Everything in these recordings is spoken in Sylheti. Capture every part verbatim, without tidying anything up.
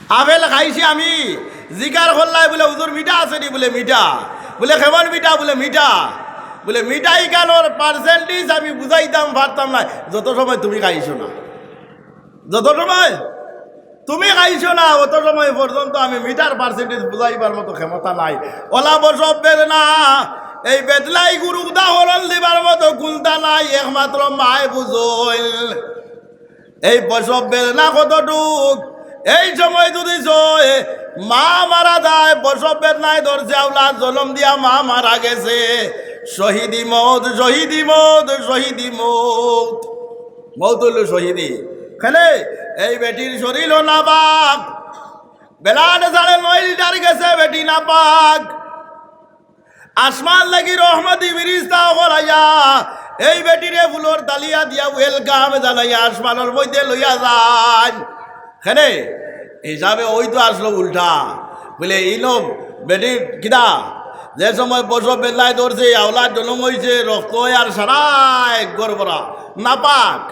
আপেল খাইছি আমি, জিকার করলাই বুলে, "হুজুর, মিঠা আছে নি?" বুলে, "মিঠা।" বুলে, "কেমন মিঠা?" বুলে, "মিঠা।" বুলে, "মিঠা ইখানোর percentage আমি বুঝাইতাম পারতাম না, যত সময় তুমি খাইছো না। যত সময় তুমি খাইছো না, অত সময় পর্যন্ত আমি মিঠার percentage বুঝাইবার মতো ক্ষমতা নাই।" অলা প্রসব বেদনা, এই বেদনায় গুরুক দা হরল দিবার মতো কুন্তা নাই, একমাত্র মায় বুঝইল। এই প্রসব বেদনা কতটুক, এই সময় যদি চয়, মা মারা যায়, প্রসব বেদনায় ধরছে, আওলাদ জলম দিয়া মা মারা গেছে, শহীদি মউত, শহীদি মউত, শহীদি মউত। মউত অইলো শহীদি। কেনে? এই বেটির শরীলও নাপাক, blood সাড়ে নয় লিটার গেছে, বেটি নাপাক। আসমান লাগি রহমতি ফিরিস্তা অকল আইয়া এই বেটিরে ফুলর ডালিয়া দিয়া welcome জানাইয়া আসমানর মধ্যে লইয়া যাইন। কেনে? হিসাবে অউ তো আসলো উল্টা। বুলে, ইনো বেটি কিতা? যে সময় প্রসব বেদনায় ধরছে, আওলাদ জলম অইছে, রক্ত আর সারা এক ঘর ভরা, নাপাক।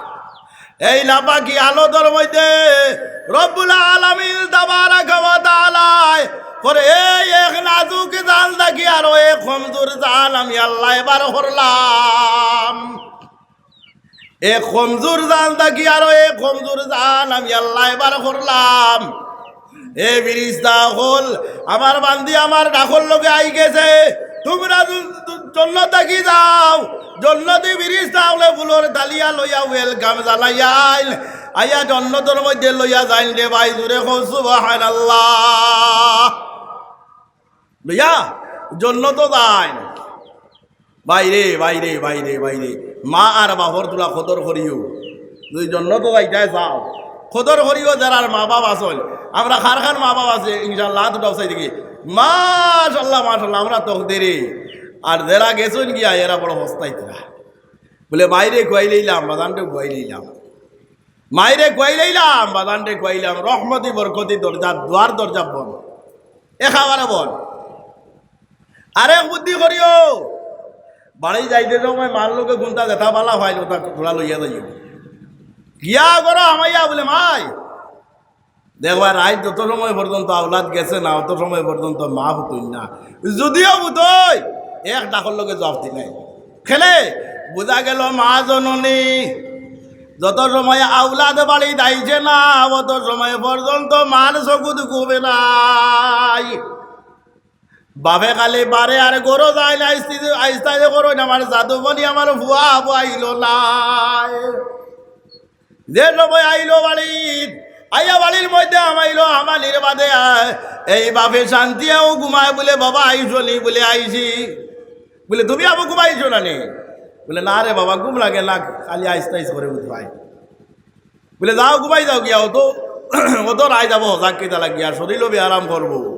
এই নাপাকি হালতর মধ্যে রব্বুল আলামিন তাবারাকা ওয়া তাআলায় কইরা, এই এক নাজুক জান থাকি আরো এক কমজোর জান আমি আল্লায় বার করলাম। এক কমজোর জান থাকি আরো এক কমজোর জান আমি আল্লায় বার করলাম। এ ফিরিস্তা অকল, আমার বান্দি আমার ডাকর লগে আই গেছে, তুমরা জু-, জু-, জন্নত থাকি যাও। জন্নতি ফিরিস্তা অকলে ফুলর ডালিয়া লইয়া welcome জানাইয়া আইল, আইয়া জন্নতর মধ্যে লইয়া যাইন রে ভাই, জুরে কও সুবহানাল্লাহ। লইয়া জন্নত যাইন। ভাইরে, ভাইরে, ভাইরে, ভাইরে, মা আর বাপর তুলা কদর করিও। যদি জন্নত যাইতায় চাও, কদর করিও যারার মা বাপ আছইন। আমরা কার কার মা বাপ আছে, ইনশাআল্লাহ, দুটা উঠাই দেখি। মাশাআল্লাহ, মাশাআল্লাহ, আমরা তকদিরে। আর যারা গেছইন গিয়া, এরা বড় পস্তাইতরা। বুলে, মাইরে খুয়াই লইলাম, বাজানরে খুয়াই লইলাম। মাইরে খুয়াই লইলাম, বাজানরে খুয়াইলাম, রহমতি বরকতি দরজা, দুয়ার দরজা বন্ধ, একেবারে বন্ধ। আরেক বুদ্ধি করিও, বাড়ি যাইতে সময় মার লগে কুন্তা যেতা বালা পাইল, অতা থুড়া লইয়া যাইও। গিয়া ঘরো হামাইয়া বুলে, মাই, দেখবা, রাইত যত সময় পর্যন্ত আওলাদ গেছে না, অত সময় পর্যন্ত মা হুতইন না। যদিও হুতইন, এক ডাকর লগে জবাব দিলাই। কেনে? বুঝা গেল মা জননী যত সময় আওলাদ বাড়িত আইছে না, অত সময় পর্যন্ত মার চকুত ঘুম নাই। বাপে খালি বারে আর ঘরো যায় না, আইস্তা, আইস্তা যে করইন, আমার জাদুমণি, আমার ফুয়া আবু আইলো না। যে সময় আইলো বাড়িত, আইয়া বাড়ির মধ্যে হামাইলো, হামানির বাদে আ-, এই বাপে শান্তিয়াও ঘুমায় বুলে, বাবা আইছো নি? বুলে, আইছি। বুলে, তুমি আবু ঘুমাইছো না নি? বুলে, না রে বাবা, ঘুম লাগে না, খালি আইস্তা আইস করে উঠবায়। বুলে, যাও ঘুমাই যাও গিয়া, অত, অত রাইত যাবো, হজাক কিতা লাগিয়া, শরীরও বেয়ারাম করবো।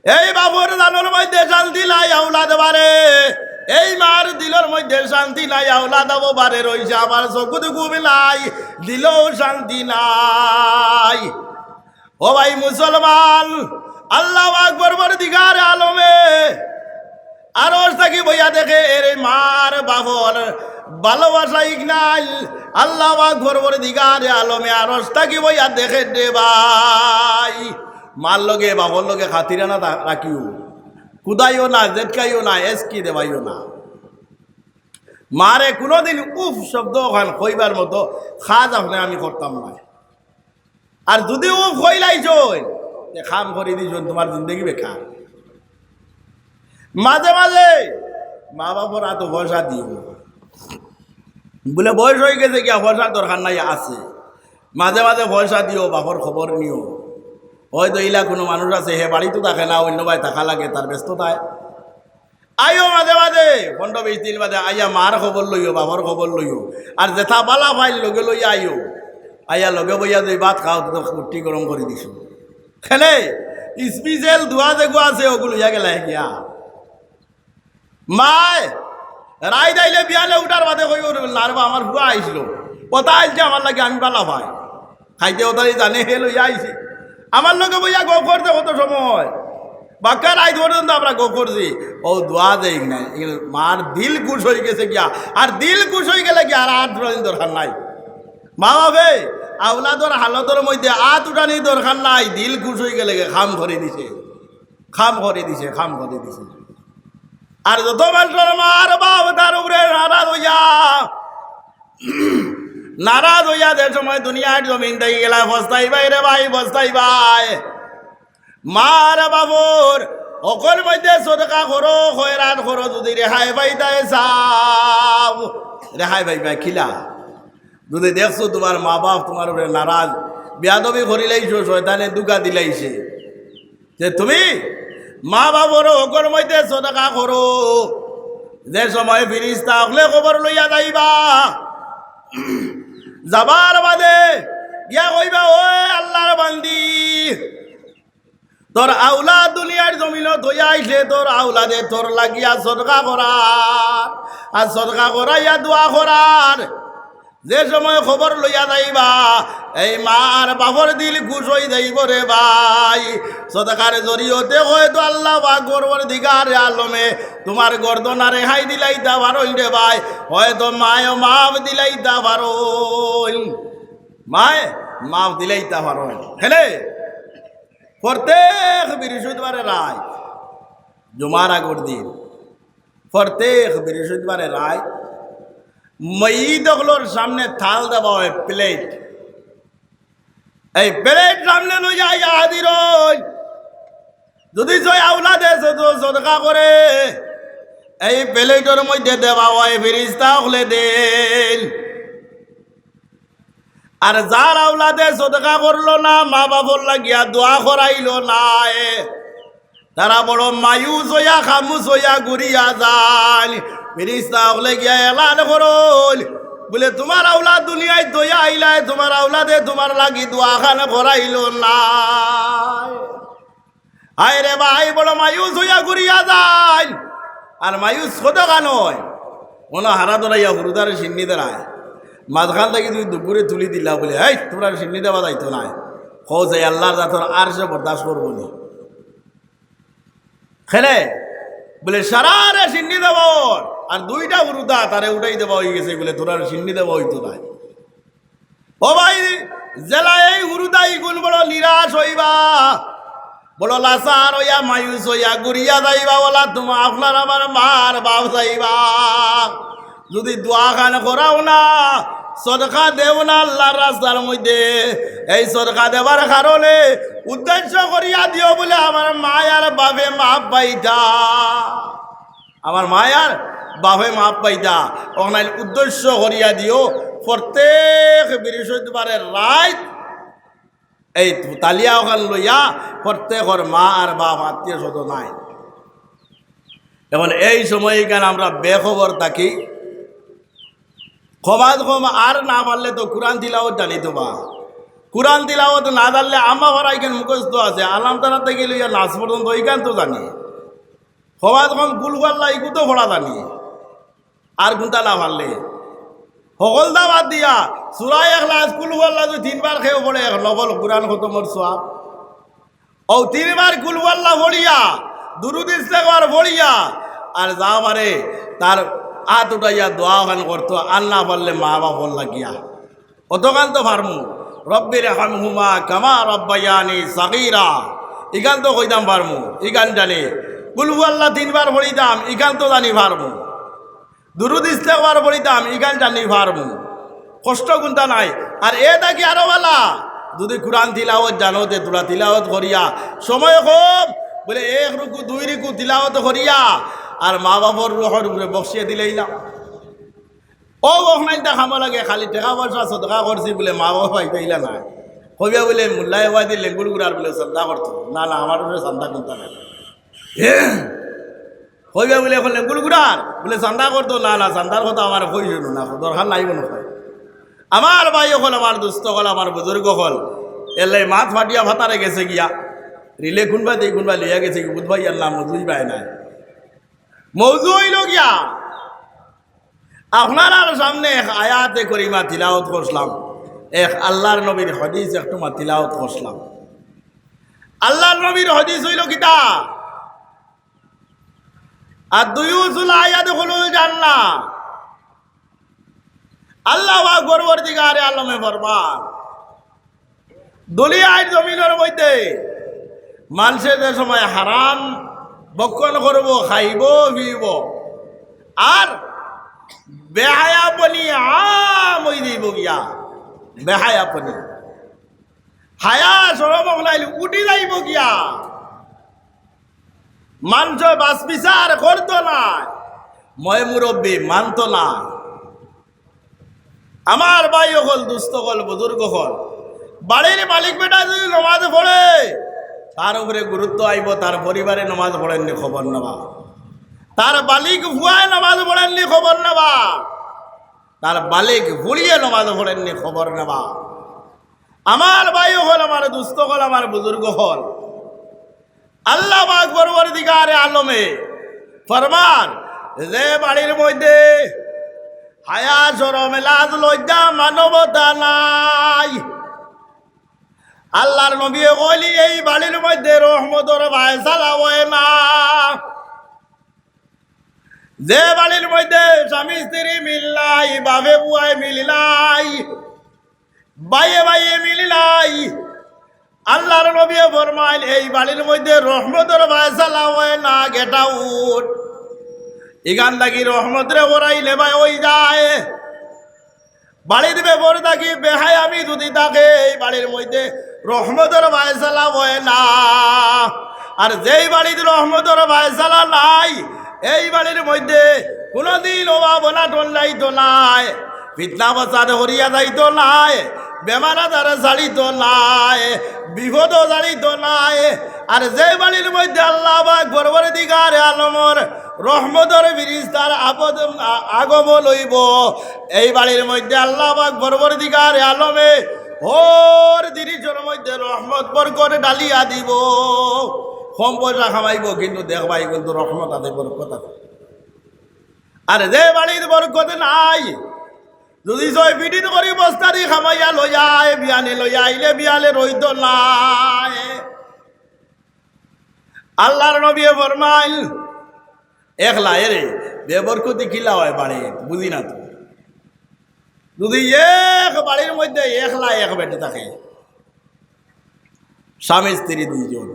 এই বাপর জানর মধ্যে শান্তি নাই, আওলাদ বারে। এই মার দিলর মধ্যে শান্তি নাই, আওলাদ আবু বারে রইছে, আমার চকুত ঘুম নাই, দিলও শান্তি নাই। ও ভাই মুসলমান, আল্লাহু আকবার, পরওয়ারদিগারে আলমে আরশ থাকি বইয়া দেখে, এরে মার বাপর ভালোবাসা ইগনাইল। আল্লাহু আকবার, পরওয়ারদিগারে আলমে আরশ থাকি বইয়া দেখে রে ভাই। মার লগে, বাপর লগে খাতিরানা তা-, রাখিও। কুদাইও না, জেটকাইও না, এসকি দেবাইও না। মারে কুনুদিন উফ শব্দ অখান কইবার মতো কাজ আপনে আমি করতাম না। আর যুদি উফ কইলাইছইন, তে কাম করি দিছইন, তুমার জিন্দেগি বেকার। মাঝে মাঝে মা বাপর আতো পয়সা দিও। বুলে বয়স অইগেছে গিয়া, পয়সার দরকার নাই, আছে। মাঝে মাঝে পয়সা দিও, বাপর খবর নিও। অয়তো ইলা কুনু মানুষ আছে, হে বাড়িত থাকে না, অইন্য বায় থাকা লাগে, তার ব্যস্ততায়। আইও মাঝে মাঝে, পনরো বিশ দিন বাদে আইয়া মার খবর লইও, বাপর খবর লইও। আর যেতা বালা পাইল লগে লইয়া আইও। আইয়া লগে বইয়া যদি ভাত খাও, তো ফুট্টি গরম করি দিছো। কেনে, special দোয়া যেগু আছে, অগু লইয়া গেলায় গিয়া। মায়, রাইত আইলে বিয়ানে উঠার বাদে কইও, "না রে বা, আমার ফুয়া আইছিল। অতা আইছে আমার লাগি, আমি বালা পাই।" খাইতে অতারি জানে হে লইয়া আইছি। আমার লগে বইয়া গপ করতে কত সময়। বাক্কা রাইত পর্যন্ত আমরা গপ করছি। অউ দোয়া দেই নাই। মার দিল খুশ অইগেছে গিয়া। আর দিল খুশ অইগেলে গিয়া আর, আর দোয়া দরকার নাই। মা বাপে আওলাদর হালতর মধ্যে আত উঠানি দরকার নাই, দিল খুশ অইগেলেগি, কাম করি দিছে, কাম করি দিছে, কাম করি দিছে। আর যত মানষর মা আর বাপ তার উপরে নারাজ অইয়া, নারাজ অইয়া যে সময় দুনিয়ার জমিন থাকি গেলা, পস্তাইবায় রে ভাই, পস্তাইবায়। মা আর বাপর হকর মধ্যে সদকা করো, খয়রাত করো, যুদি রেহাই পাইতায় চাও, রেহাই পাইবায় কিলা? যুদি দেখছো তুমার মা বাপ তুমার উপরে নারাজ, বেয়াদবি করিলাইছো, শয়তানে ধুকা দিলাইছে, যে তুমি মা বাপর হকর মধ্যে সদকা করো, যে সময় ফিরিস্তা অকলে কবর লইয়া যাইবা, যাবার বাদে গিয়া কইবা, "ওই আল্লার বান্দি, তোর আওলাদ দুনিয়ার জমিনো থইয়া আইছে, তোর আওলাদে তোর লাগিয়া সদকা করার, আর সদকা করাইয়া দোয়া করার।" যে সময় কবর লইয়া যাইবা, এই মা আর বাপর দিল খুশ অই যাইবো রে ভাই। সদকার জরিয়তে হয়তো আল্লাহ পাক পরওয়ারদিগারে আলমে তুমার গর্দনা রেহাই দিলাইতা পারইন রে ভাই, হয়তো মায়ও মাফ দিলাইতা পারইন, মায় মাফ দিলাইতা পারইন। হেনে প্রত্যেক বৃহস্পতিবারে রাইত, জুমার আগর দিন, প্রত্যেক বৃহস্পতিবারে রাইত মইত অকলর সামনে থাল দেওয়া অয়, প্লেট। এই প্লেট সামনে লইয়া আইয়া হাজির অইন। যুদি ছয় আওলাদে সদ-, সদকা করে, এই প্লেটর মধ্যে দেওয়া অয়, ফিরিস্তা অকলে দেইন। আর যার আওলাদে সদকা করলো না, মা বাপর লাগিয়া দোয়া করাইলো না, এ তারা বড় মায়ুস অইয়া, খামুস অইয়া ঘুরিয়া যাইন। ফিরিস্তা অকলে গিয়া এলান করইন, বুলে, "তুমার আওলাদ দুনিয়াত থইয়া আইলায়, তুমার আওলাদে তুমার লাগি দোয়াখান করাইলো না।" হায় রে ভাই, বড় মায়ুস অইয়া ঘুরিয়া যাইন। আর মায়ুস কতখান অয়? মনো হারা ধরাইয়া হুরুতারে শিন্নি দেরায়। মাঝখান থাকি দুই দুগুরে তুলি দিলা বুলে, "হেই, তুমরারে শিন্নি দেওয়া যাইতো নায়।" কও যে আল্লার জাতর আরশে বরদাস্ত করবো নি। খেলে বুলে, "সারারে শিন্নি দেওয়া অর, আর দুইটা হুরুতা তারে উঠাই দেওয়া অইগেছে বুলে, তুমরারে শিন্নি দেওয়া অইতো নায়।" ও ভাই, যেলা এই হুরুতা ইগুন বড় নিরাশ অইবা, বড় লাচার অইয়া, মায়ুস অইয়া ঘুরিয়া যাইবা, অলা তুমরা আপনার আমার মার বাপ যাইবা। যুদি দোয়াখান করাও না, সদকা দেও না আল্লার রাস্তার মধ্যে, এই সদকা দেবার কারণে উদ্দেশ্য করিয়া দিও বুলে, "আমার মায় আর বাপে মাফ পাইতা, আমার মায় আর বাপে মাফ পাইতা।" অখান উদ্দেশ্য করিয়া দিও, প্রত্যেক বৃহস্পতিবারের রাইত এই তালিয়া অখান লইয়া প্রত্যেকর মা আর বাপ আত্মীয় স্বজন আইন। এখন এই সময় ইখান আমরা বেখবর থাকি। কমাজ কম আর না পারলে তো কুরআন তিলাওয়াত জানিতো বা। কুরআন তিলাওয়াত না জানলে আম্মা পারা ইখান মুখস্থ আছে, আলাম তারা থাকি লইয়া নাস পর্যন্ত ইখান তো জানি। কমাজ কম কুল হু আল্লাহ ইগু তো পড়া জানি। আর কুনটা না পারলে হকলতা বাদ দিয়া সূরা ইখলাস, কুল হু আল্লাহ যদি তিনবার কেউ পড়ে, এক নফল কুরআন খতমর সওয়াব। অউ তিনবার কুল হু আল্লাহ পড়িয়া, দুরুদ ইস্তেগফার পড়িয়া, আর যা পারে তার আত উঠাইয়া দোয়া অখান করতো, আর না পারলে মা বাপর লাগিয়া। অতখান তো পারমু, "রব্বির হামহুমা কামা রব্বায়ানি সাগীরা", ইখান তো কইতাম পারমু, ইখান জানি। কুল হু আল্লাহ তিনবার পড়িতাম, ইখান তো জানি পারমু। দুরুদ ইস্তেগফার পড়িতাম, ইখান জানি পারমু, কষ্ট কুনটা নাই। আর এ থাকি আরো ভালা, যদি কুরআন তিলাওয়াত জানো তে থুড়া তিলাওয়াত করিয়া, সময় কম, বুলে এক রুকু দুই রুকু তিলাওয়াত করিয়া, আর মা বাপর রুহর উপরে বখশিয়া দিলাইলাম। অউ অখনাইনতা কামো লাগে, খালি টেকা পয়সা সদকা করছি বুলে মা বাপ পাইতাইলা না। কইবা বুলে মুল্লায় ওয়াদি লেঙ্গুর গুড়ার বুলে চান্দা করতো। না, না, আমার উপরে চান্দা কুনটা নাই। কইবা বুলে এখন লেঙ্গুর গুড়ার, বুলে চান্দা করতো, না, না, চান্দার কথা আমারে কইছো না, দরকার নাই মনো অয়। আমার ভাই অকল, আমার দোস্ত অকল, আমার বুজুর্গ অকল, এরলাগি মাত ফাটিয়া ফাতারে গেছে গিয়া, রিলে কুনবা দেই কুনবা লইয়া গেছে গি, বুঝবাই আর না, মজুই পায় নাই। মৌজু অইলো গিয়া, আপনারার সামনে এক আয়াতে করিমা তিলাওয়াত করছিলাম, এক আল্লার নবীর হাদিস একটু মা তিলাওয়াত করছিলাম। আল্লার নবীর হাদিস অইলো কিতা? "আদ-দুয়ুসু লা ইয়াদখুলুল জান্নাহ।" আল্লাহ পাক পরওয়ারদিগারে আলমে ফরমান, দুনিয়ার জমিনর মধ্যে মানষে যে সময় হারাম ভক্ষণ করবো, খাইবো, পিবো, আর বেহায়াপনি আম অই যাইবো গিয়া, বেহায়াপনি, হায়া শরম অকলাইল উঠি যাইবো গিয়া। মানষে বাছ বিচার করতো না, ময় মুরব্বি মানতো না। আমার ভাই অকল, দুস্ত অকল, বুজুর্গ অকল, বাড়ির মালিক বেটা যদি নমাজ পড়ে, তার উপরে গুরুত্ব আইবো, তার পরিবারে নমাজ পড়েননি খবর নেবা, তার বালিক ফুয়ায় নমাজ পড়েননি খবর নেবা, তার বালিক ফুড়িয়ে নমাজ পড়েননি খবর নেবা। আমার ভাই অকল, আমার দুস্ত অকল, আমার বুজুর্গ অকল, আল্লাহ পাক পরওয়ারদিগারে আলমে ফরমান, যে বাড়ির মধ্যে হায়া শরম লাজ লজ্জা মানবতা নাই, আল্লাহর নবী কইলি এই বাড়ির মধ্যে রহমতর ফায়সালা হয় না। যে বাড়ির মধ্যে স্বামী স্ত্রী মিল নাই, বাপে পুয়ায় মিল নাই, ভাইয়ে ভাইয়ে মিল নাই, আল্লাহর নবী ফরমাইল, এই বাড়ির মধ্যে রহমতর ফায়সালা হয় না, get out। ইখান থাকি রহমতরে ওরাই নেবায় অই যায়। বাড়ির বেপর থাকি বেহায়ামি যদি থাকে, এই বাড়ির মধ্যে রহমতর ফায়সালা হয় না। আর যেই বাড়িত রহমতর ফায়সালা নাই, এই বাড়ির মধ্যে কোনোদিন অভাব অনাটন যাইতো নায়, ফিতনা ফাসাদ হরিয়া যাইতো নায়, বেমার আজারে ছাড়িতো নায়, বিপদও ছাড়িতো নায়। আর যে বাড়ির মধ্যে আল্লাহ পাক পরওয়ারদিগারে আলমর রহমতর ফিরিস্তার আপদ-, আ-, আগমন অইবো, এই বাড়ির মধ্যে আল্লাহ পাক পরওয়ারদিগারে আলমে হর জিনিসর মধ্যে রহমত বরকত ঢালিয়া দিবো। কম পয়সা কামাইবো, কিন্তু দেখবায় কিন্তু রহমত আছে, বরকত আছে। আর যে বাড়িত বরকত নাই, যদি ছয় ফিটিত করি বস্তাদি কামাইয়া লইয়া আয়, বিয়ানে লইয়া আইলে বিয়ানে রইতো নায়। আল্লাহর নবী ফরমাইল, একলা এরে বেবরকতি কিলা হয় বাড়িত, বুঝি না তো। যদি এক বাড়ির মধ্যে একলা এক বেটি থাকে, স্বামী স্ত্রী দুইজন,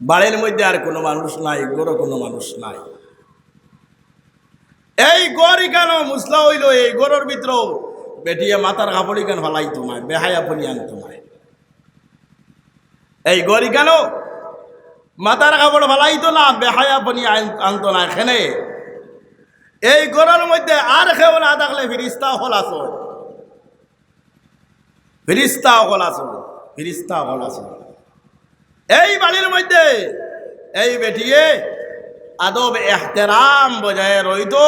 বাড়ির মধ্যে আর কোনো মানুষ নাই, ঘরো কোনো মানুষ নাই, এই ঘর ইখানো মুসলা অইলো, এই ঘরর ভিতরেও বেটিয়ে মাথার কাপড় ইখান ফালাইতো নায়, বেহায়াপনি আনতো নায়। এই ঘর ইখানো মাথার কাপড় ফালাইতো না, বেহায়াপনি আন-, আনতো নায়। কেনে? এই ঘরর মধ্যে আর কেউ না থাকলে ফিরিস্তা অকল আছইন। ফিরিস্তা অকল আছইন, ফিরিস্তা অকল আছইন। এই বাড়ির মধ্যে এই বেটিয়ে আদব এহতেরাম বজায় রইতো,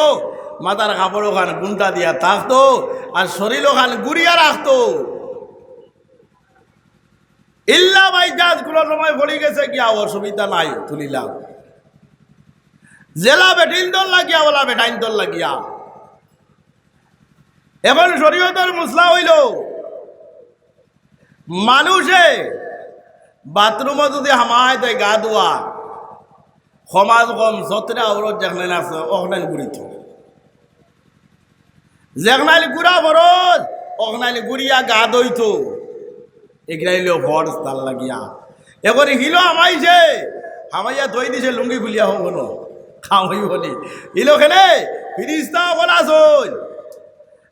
মাথার কাপড় ওখান গুন্টা দিয়া থাকতো, আর শরীর ওখান গুড়িয়া রাখতো। ইল্লা by chance কোনো সময় পড়ি গেছে গিয়া, অসুবিধা নাই, তুলিলাম। যেলা বেটিন্তর লাগিয়া, ওলা বেটাইন্তর লাগিয়া। এখন শরীয়তর মুসলা অইলো, মানুষে বাথরুমো যদি হামায় দেয় গা ধোয়া, সমাজ কম সতরে আওরত যেখানে আছে, ওখানে গুড়িত। যেখানে গুড়া ফরজ, ওখানে গুড়িয়া গা ধইতো। এগুলা অইলো ফরজ তার লাগিয়া। এখন হিলো হামাইছে, হামাইয়া ধই দিছে লুঙ্গি খুলিয়া, হো হলো, খাওয়াই বলি। হিলো কেনে? ফিরিস্তা অকল আছইন।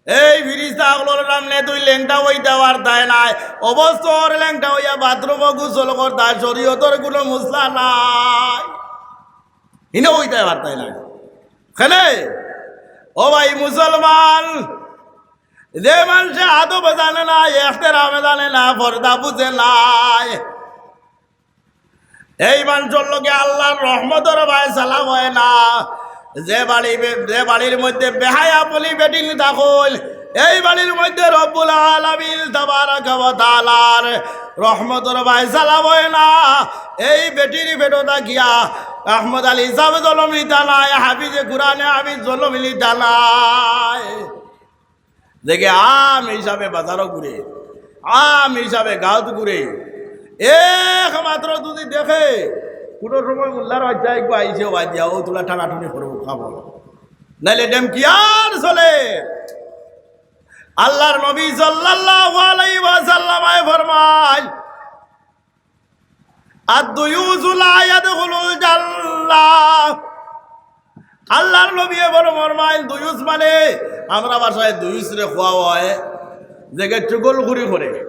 এই ফিরিস্তা অকলর সামনে তুই লেংটা অইতে পারতায় নায়। অবস্থর লেংটা অইয়া বাথরুমো গোসল করতা, শরীয়তর কোনো মুসলা নাই। হিনো অইতে পারতায় নায়। কেনে? ও ভাই মুসলমান, যে মানষে আদব জানে না, এহতেরাম জানে না, পর্দা বুঝে নায়, এই মানষর লগে আল্লাহর রহমতর ফায়সালা হয় না। যে বাড়ি বে-, যে বাড়ির মধ্যে বেহায়াপনি বেটিন থাকইল, এই বাড়ির মধ্যে রব্বুল আলামিন তাবারাকা ওয়া তাআলার রহমতর ফায়সালা হয় না। এই বেটির পেটো থাকিয়া আহমদ আলী সাহেব জলম নিতা নায়, হাফিজে কুরআনে হাফিজ জলম নিতা নায়। দেখে আম হিসাবে বাজারো ঘুরে, আম হিসাবে গাঁওত ঘুরে। একমাত্র যদি দেখে কোনো সময় মোল্লার বাচ্চা একবার আইছে, বাদ দিয়া ও তোলা টানাটুনি করবো, খাবো, নাইলে ডেম কি আর চলে। আল্লাহর নবী সাল্লাল্লাহু আলাইহি ওয়াসাল্লামে ফরমাইল, "আদ-দুয়ুসু লা ইয়াদখুলুল জান্নাহ।" আল্লাহর নবী বড় ফরমাইল, দুয়ুস মানে, আমরা ভাষায় দুয়ুসরে কওয়া অয়, যেগু চুগলখুরি করে,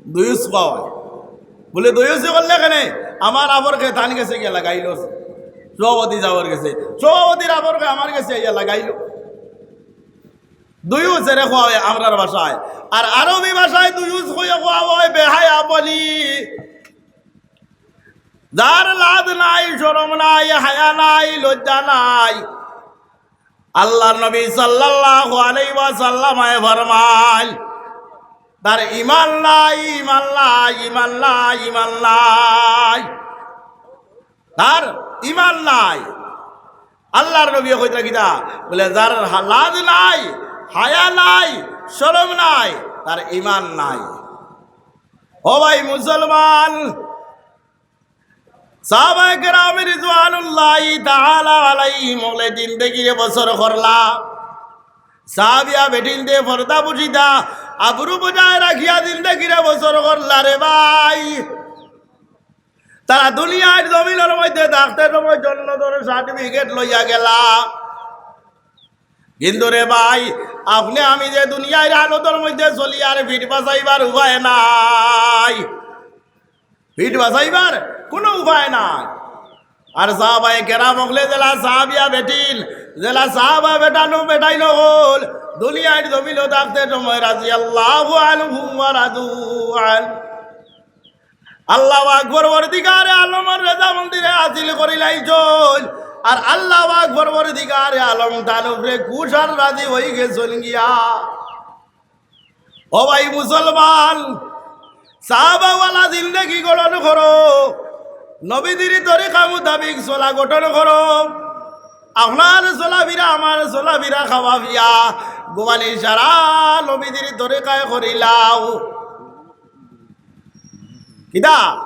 দুয়ুস কওয়া অয়। বুলে, দুয়ুসি করলে কেনে? আমার আবরকে তান গেছে গিয়া লাগাইলো, সভাপতি সাবর গেছে, সভাপতির আবরকে আমার গেছে আইয়া লাগাইলো। দুয়ুস এরে কওয়া অয় আমরার ভাষায়। আর আরবি ভাষায় দুয়ুস কইয়া কওয়া অয় বেহায়া বলি, যার লাজ নাই, শরম নাই, হায়া নাই, লজ্জা নাই। আল্লাহর নবী সাল্লাল্লাহু আলাইহি ওয়াসাল্লামে ফরমাইল, তার ইমান নাই, ইমান নাই, ইমান নাই, ইমান নাই। তার ইমান নাই। আল্লাহর নবী কইতরা কিতা? বুলে, যার হা-, লাজ নাই, হায়া নাই, শরম নাই, তার ইমান নাই। ও ভাই মুসলমান, সাহাবায়ে কেরাম রিজওয়ানুল্লাহি তাআলা আলাইহিম অকলে জিন্দেগিরে বসর করলা। সাহাবিয়া বেটিন্তে পর্দা পুশিদা, আবরু বজায় রাখিয়া জিন্দেগিরে বসর করলা রে ভাই। তারা দুনিয়ার জমিনর মধ্যে থাকতে সময় জন্নতর সার্টিফিকেট লইয়া গেলা। কিন্তু রে ভাই, আপনে আমি যে দুনিয়ার হালতর মধ্যে চলি, আর পিঠ বাচাইবার উপায় নাই, পিঠ বাচাইবার কুনু উপায় নাই। আর সাহাবায়ে কেরাম অকলে যেলা সাহাবিয়া বেটিন, যেলা সাহাবা বেটানো বেটাইন অকল, দুনিয়ার জমিনো থাকতে সময় রাদিয়াল্লাহু আনহুম ওয়া রাদু আন। আল্লাহ পাক পরওয়ারদিগারে আলমর রেজামন্দিরে হাসিল করিলাইছইন। আর আল্লাহ পাক পরওয়ারদিগারে আলম তান উপরে খুশ আর রাজি অইগেছইন গিয়া। ও ভাই মুসলমান, সাহাবাওয়ালা জিন্দেগি গঠন করো, নবীজির তরিকা মোতাবিক চলা গঠন করো। আপনার চলাফিরা, আমার চলাফিরা, খাওয়া-ফিয়া, ঘুমানি সারা নবীজির তরিকায় করিলাও। কিতা?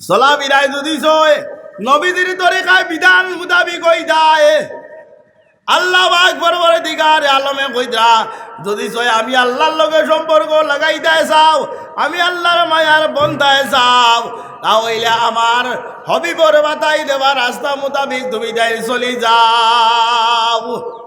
চলাফিরায় যুদি চয়, নবীজির তরিকায় বিধান মোতাবিক অই যায়। আল্লাহ পাক পরওয়ারদিগারে আলমে কইতরা, যুদি চয় আমি আল্লাহর লগে সম্পর্ক লাগাইতায় চাও, আমি আল্লাহর মায়ার বনতায় চাও, তা অইলে আমার হাবিবর বাতাই দেওয়া রাস্তা মোতাবিক তুমি তাইন চলি যাও।